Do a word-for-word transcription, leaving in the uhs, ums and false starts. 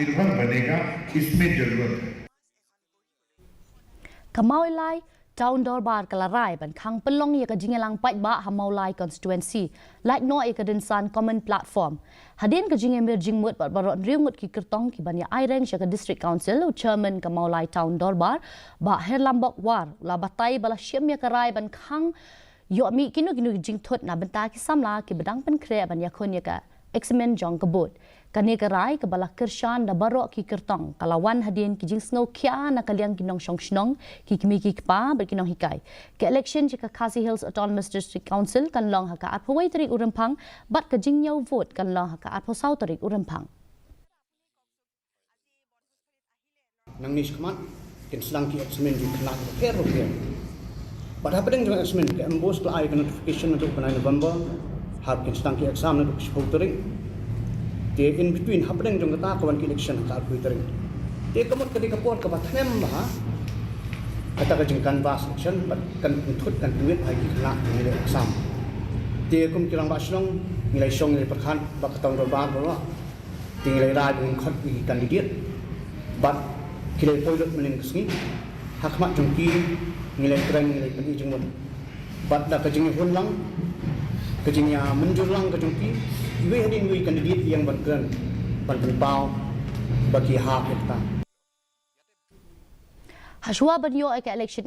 निर्भर बनेगा, इसमें जरूरत है। Ka Mawlai Town Dorbar ka la rai ban khang pynlong ïa ka jingïalang paidbah ha Mawlai constituency, lait noh ïa ka dei san common platform. Hadien ka jingïamir jingmut bad baroh hynriew ngut ki kyrtong ki ban ïa aireng sha ka District Council, u Chairman ka Mawlai Town Dorbar, Bah Herlambok War, u la batai ba la shim ïa ka rai ban khang ïoh mih kino kino ki jingthut na bynta ki samla kiba dang pynkhreh ban ïakhun ïa ka exam jong ka board. Kane ka rai kaba la kyrshan da baroh ki kyrtong ka la wan hadien ki jingsngewkhia na ka liang ki nongshong shnong, ki kmie ki kpa bad ki nonghikai. Ka election sha ka Khasi Hills Autonomous District Council kan long ha ka arphew wei tarik u Rymphang bad ka jingñiew vote kan long ha ka arphew saw tarik u Rymphang. Nangne shakhmat kin sdang ki exam jong ki khynnah bapher bapher. Bad hapdeng jong exam ka MBOSE ka la ai ka notification naduh u bnai November, haba kin sdang ki exam naduh u shiphew tarik. Te in between hapdeng jong kata ka wan ki election ha ka arphew tarik. Te ka mut ka dei ka por kaba thngan bha ha kata ka jingcanvass election bad kan pynthut kan pynwit ha ki khynnah kiba leh exam. Te kum ki rangbah shnong ngi la shong ngi la pyrkhat bad ka Town Dorbar baroh. Te ngi la rai ba ngin khot ïa ki candidate bad ki la poi lut mynne ka sngi. Ha khmat jong ki ngi la kren, ngi la pyni jingmut bad da ka jingïahun lang, ka jingïamynjur lang ka jong ki, iwei hadien iwei i candidate ïeng ban kren, ban pynpaw ba ki hap ïa kata. Hashwa ban ïoh ïa ka election